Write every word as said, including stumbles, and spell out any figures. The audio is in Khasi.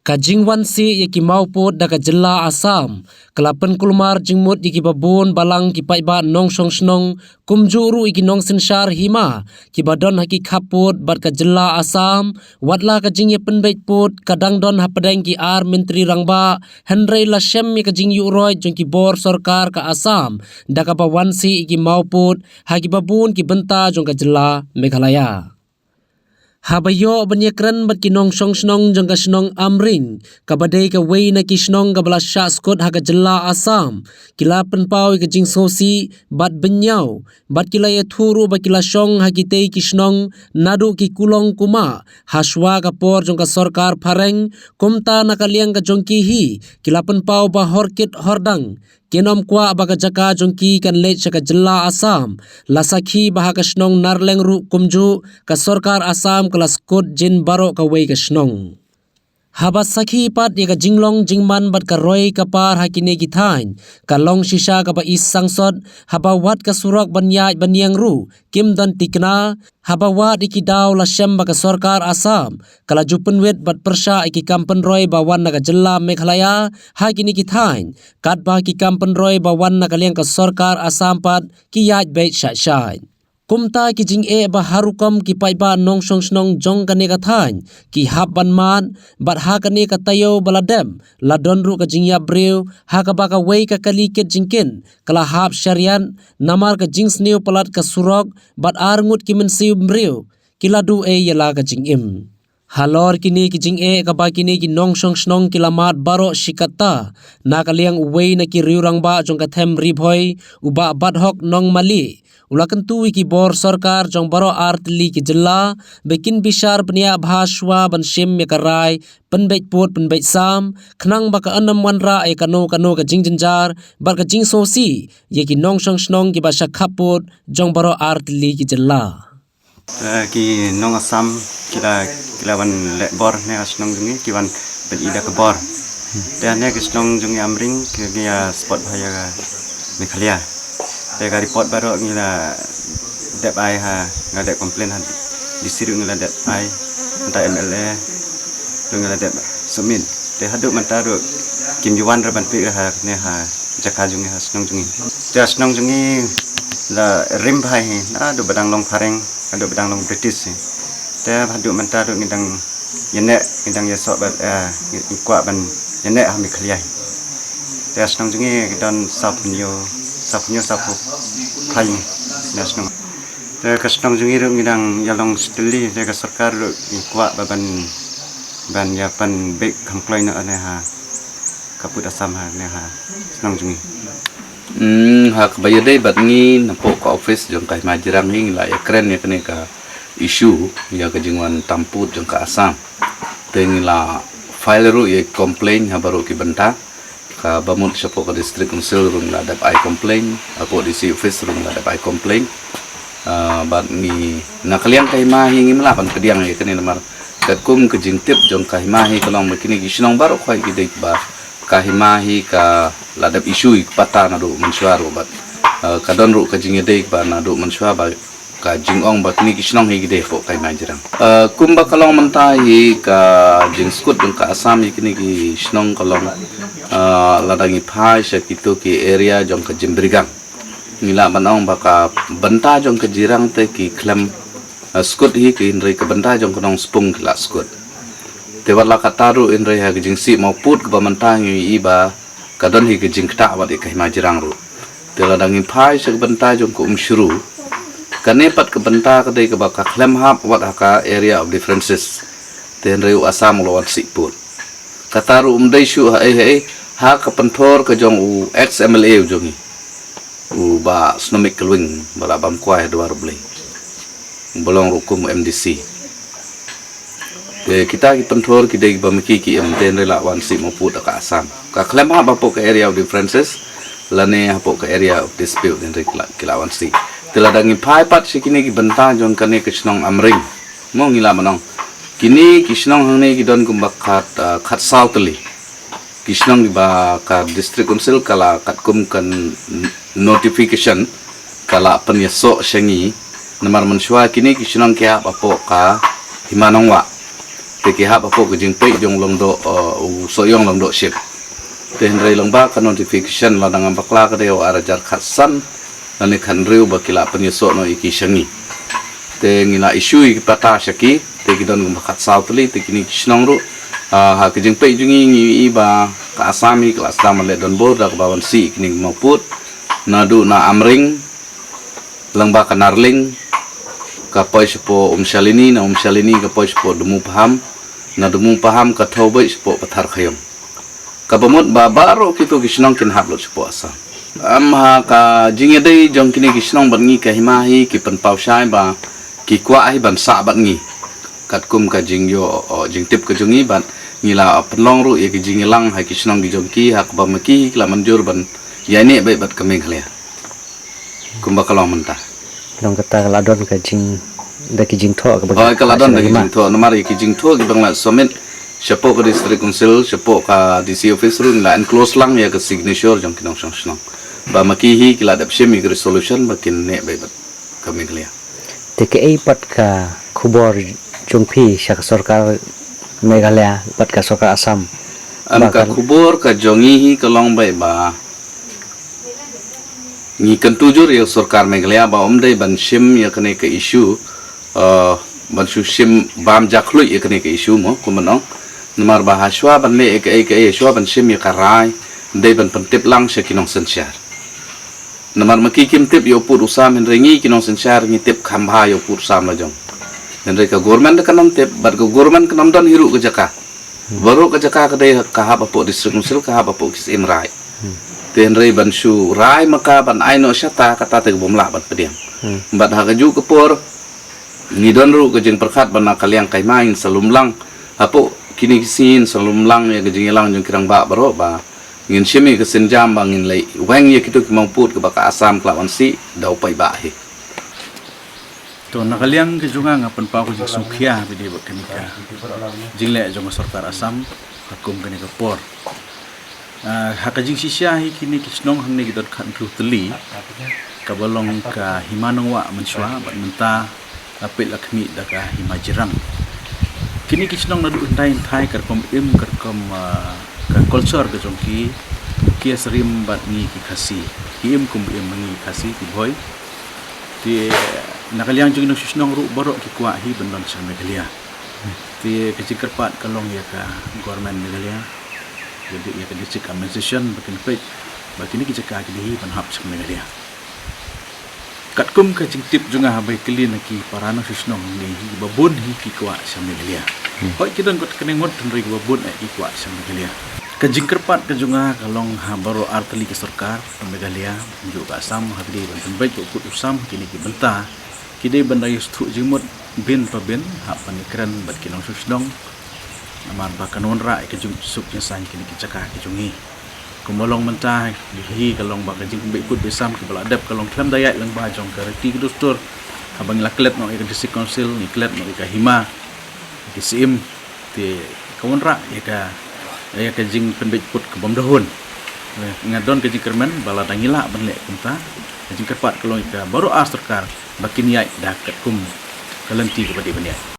Ka jingwan sih ïa ki mawpud da ka jylla Assam ka la pynkulmar jingmut ïa ki babun balang ki paidbah nongshong shnong, kumjuh ruh ïa ki nongsynshar hima kiba don ha ki khappud bad ka jylla Assam. Wat la ka jingïapynbeit pud ka dang don hapdeng ki ar myntri rangbah, hynrei la shem ïa ka jingïuhroit jong ki bor sorkar ka Assam da kaba wan sih ïa ki mawpud ha ki babun ki bynta jong ka jylla Meghalaya. Haba ïoh ban ïakren bad ki nongshong shnong jong ka shnong Amring, kaba dei kawei na ki shnong kaba la shah skud ha ka jylla Assam, ki la pynpaw ïa ka jingsngewsih bad bynñiaw, bad ki la ïathuh ruh ba ki la shong ha kitei ki shnong naduh ki kulong kumah, hashwa ka por jong ka sorkar phareng. Kumta na ka liang ka jong ki hi, ki la pynpaw ba hor kit hor dang, kin ym kwah ba ka jaka jong ki kan leit sha ka jylla Assam. La sakhi ba ha ka shnong Narleng ruh kumjuh, ka sorkar Assam ka la skud jin baroh kawei ka shnong. Haba sakhi pat ïa ka jinglong jingman bad ka roi ka par ha kine ki thaiñ, ka long shisha kaba i sangsot, haba wat ka surok ban ïaid ban ïeng ruh kim don tikna, haba wad ïa ki daw la shem ba ka sorkar Assam ka la ju pynwit bad pyrshah ïa ki kam pynroi ba wan na ka jylla Meghalaya ha kine ki thaiñ, katba ki kam pynroi ba wan na ka liang ka sorkar Assam pat ki ïaid beit shah shah. Kumta ki jingeh ba ha rukom ki paidbah nongshong shnong jong kane ka thaiñ ki hap ban mad, bad ha kane ka taïew ba la dep la don ruh ka jingïap briew, ha kaba kawei ka kali kit jingkit ka la hap shariat namar ka jingsniew palat ka surok, bad ar ngut ki mynsiem briew ki la duh ei ïa la ka jingim. Halor kine ki jingeh kaba kine ki nongshong shnong ki la mad baroh shi katta, na ka liang uwei na ki riewrangbah jong ka them Ri Bhoi, u Bah Badhok Nongmali, u la kyntu ïa ki bor sorkar jong baroh ar tylli ki jylla ba kin bishar bniah bha shwa ban shim ïa ka rai pynbeit pud pynbeit sam, khnang ba kan ym wanrah ïa kano kano ka jingjynjar bad ka jingsngewsih ïa ki nongshong shnong kiba shah khappud jong baroh ar tylli ki jylla. Eh, ki nong Assam ki la, ki la wan leh bor ne ha shnong jong ngi, ki wan pyn-i da ka bor. Te ne ki shnong jong ngi Amring ki, ki ïa spot bha ïa Meghalaya. Te ka report baroh ngi la dep ai ha, nga dep complain ha D C ruh ngi la dep ai, mynta M L A ruh ngi la dep submit. Te haduh mynta ruh kim ju wan re ban peit ha ne ha jaka jong ngi, ha shnong jong ngi. Te ha shnong jong ngi la rim bha hi, naduh ba dang long phareng haduh ba dang long British hi. Te haduh mynta ruh ngi dang ïaneh, ngi dang ïasoh ba, eh, ngi kwah ban ïaneh ha Meghalaya hi. Te ha shnong jong ngi ki don sawphew, sawphew, sawphew phai ne ha shnong. Te ka shnong jong ngi ruh ngi dang ïalong shi tylli, te ka sorkar ruh ngi kwah ba ban, ban ïa pynbeit kham kloi noh ne ha khappud Assam ha ne ha shnong jong ngi. Hmm, ha kaba ïadei bad ngi napoh ka office jong ka Hima Jirang hi ngi la ïakren ïa kane ka issue ïa ka jingwan tam pud jong ka Assam. Te ngi la file ruh ïa complaint ha baroh ki bynta. Kaba mut shapoh ka District Council ruh ngi la dep ai complaint, hapoh D C office ruh ngi la dep ai complaint. Ah, bad ngi na ka liang ka Hima hi ngim lah ban pdiang ïa kane namar katkum ka jingtip jong ka Hima hi ka long ba kine ki shnong baroh khoit ki dei ba ka Hima hi ka la dep issue ïa ka patta naduh mynshuwa ruh bad, ah, ka don ruh ka jingïadei ba naduh mynshuwa ba ka jingong ba kine ki shnong hi ki dei hapoh ka Hima Jirang. Eh, kumba ka long mynta hi ka jingskud jong ka Assam ïa kine ki shnong ka long, eh, lada ngi phai sha kito ki area jong ka Jimbrigang, ngi lah ban ong ba ka bynta jong ka Jirang te ki khlem, eh, skud hi, hynrei ka bynta jong ka Nongspung ki la skud. Te wat la katta ruh hynrei ha ka jingsih mawpud kaba mynta ngi ïohi ba ka don hi ka jingktah wat ïa ka Hima Jirang ruh. Te lada ngi phai sha ka bynta jong ka Umshru, kane pat ka bynta ka dei kaba ka khlem hap wat ha ka area of differences. Te hynrei u Assam u la wan sih pud. Kata ruh um dei shuh ha ei ha ei, ha ka pynthor ka jong u ex M L A u jong ngi, u Bah Snomik Khlwing, ba la bam kwai ha dwar U Blei, ba long ruh kum M D C. Te kita ki pynthor ki dei ba ma ki ki im, te hynrei la wan sih mawpud ha ka Assam. Ka khlem hap hapoh ka area of differences lane hapoh ka area of dispute, hynrei ki la, ki la wan sih. Te lada ngi phai pat sha kine ki bynta jong kane ka shnong Amring, mo, ngi lah ban ong kine ki shnong hangne ki don kumba khat, ah, khatsaw tylli ki shnong kiba ka District Council ka la katkum ka n-, notification ka la pynïasoh sha ngi. Namar mynshuwa kine ki shnong ki hap hapoh ka Hima Nongwah. Te ki hap hapoh ka jingpeit jong Lyngdoh, uh, u Sohiong Lyngdoh Ship. Te hynrei lyngba ka notification lada ngam bakla ka dei u ar hajar khatsan lane khathynriew ba ki la pynïasoh noh ïa ki sha ngi. Te ngi la issue ïa ki patta sha ki, te ki don kumba khatsaw tylli, te kine ki shnong ruh, ah, ha ka jingpeit jong ngi ngi ïohi ba ka Assam hi ka la sdang ban leh donbor da kaba wan sih ïa kine ki mawpud. Naduh na Amring, lyngba ka Narling, ka poi shapoh Umshalini, na Umshalini ka poi shapoh Dumupaham, na Dumupaham ka thew beit shapoh Patharkhayong. Kaba mut ba baroh kito ki shnong kin hap lut shapoh Assam. Am ha ka jingïadei jong kine ki shnong bad ngi ka hima hi ki pynpaw shai ba ki kwah hi ban sah bad ngi. Katkum ka jingïoh, o, jingtip ka jong ngi bad ngi la pynlong ruh ïa ki jingïalang ha ki shnong ki jong ki ha kaba ma ki hi ki la mynjur ban ïaineh beit bad ka Meghalaya. Kumba ka long mynta. Long kata ka la don ka jing, da ki jingthoh kaba. Oh, ka la don da ki jingthoh. Namar ïa ki jingthoh kiba nga la submit shapoh ka District Council, shapoh ka D C office ruh ngi la enclose lang ïa ka signature jong ki nongshong shnong. Ba ma ki hi ki la dep shim ïa ka resolution ba kin neh beit bad ka Meghalaya. Te kaei pat ka khubor jong phi sha ka sorkar Meghalaya bad ka sorkar Assam? Am, ba ka kan khubor ka jong ngi hi ka long beit ba ngi kyntu jur ïa sorkar Meghalaya ba ym dei ban shim ïa kane ka issue, uh, ban shu shim bam jakhluit ïa kane ka issue mo, kumba nong. Namar ba hashwa ban leh ïa kaei kaei, hashwa ban shim ïa ka rai, dei ban pyntip lang sha ki nongsynshar. Namar ma ki kim tip ïa u pud u sam, hynrei ngi ki nongsynshar ngi tip kham bha ïa u pud u sam la jong. Hynrei ka government da kan ym tip, bad ka government kan ym don hi ruh ka jaka. Baroh ka jaka ka dei ka hap hapoh District Council, ka hap hapoh ki Syiem Raij. Te hynrei ban shu rai ma ka ban ai noh shata, kata te ka bym lah ban pdiang. Bad ha kajuh ka por ngi don ruh ka jingpyrkhat ba na ka liang ka hima ngin sa lum lang. Hapoh kine ki sngi ngin sa lum lang ïa ka jingïalang jong ki rangbah baroh ba ngin shim ïa ka sienjam ba ngin leit weng ïa kito ki mawpud kaba ka Assam ka la wan sih da u paidbah hi. To, na ka liang ka jong nga nga pynpaw ka jingsngewkhia bad dei bad kane ka jingleh jong ka sorkar Assam ha kum kane ka por. Ah, ha ka jingshisha hi kine ki shnong hangne ki don khathynriew tylli, kaba long ka Hima Nongwah mynshuwa bad mynta la peit la khmih da ka Hima Jirang. Kine ki shnong naduh hyndai hynthai ka rukom im, ka rukom, ah, ka culture ka jong ki, ki ïasyriem bad ngi ki Khasi. Ki im kum im ngi ki Khasi, ki Bhoi. Te na ka liang jong ki nongshong shnong ruh baroh ki kwah hi ban don sha Meghalaya. Te ka jingkyrpad ka long ïa ka government Meghalaya, ïa ka district administration ba kin peit ba kine ki jaka ki dei hi ban hap sha Meghalaya. Katkum ka jingtip jong nga haba ïakylli na ki para nongshong shnong ngi hi, ba bun hi ki kwah sha Meghalaya. Hooid ki don kot kane ngut hynrei ba bun eh ki kwah sha Meghalaya. Ka jingkyrpad ka jong nga ka long ha baroh artylli ki sorkar, ka Meghalaya, jong ka Assam, ha kdei ban pynbeit u pud u sam kine ki bynta. Ki dei ban da ïa sngewthuh jingmut bin pa bin, hap ban ïakren bad ki nongshong shnong. Namar ba kan wanrah ïa ka jingsuk jingsaiñ kine ki jaka ki jong ngi. Kumba long mynta hi ka long ba ka jingpynbeit pud beit sam kiba la dep ka long khlem da ïaid lyngba jong ka riti ka dustur. Haba ngi la klet noh ïa ka District Council, ngi klet noh ïa ka hima, ïa ki syiem, te ka wanrah ïa ka, ïa ka jingpynbeit pud ka bym da hun. Nga don ka jingkyrmen ba lada ngi lah ban leh kumta, ka jingkyrpad ka long ïa ka baroh ar sorkar ba kin ïaid da katkum ka lynti kaba dei ban ïaid.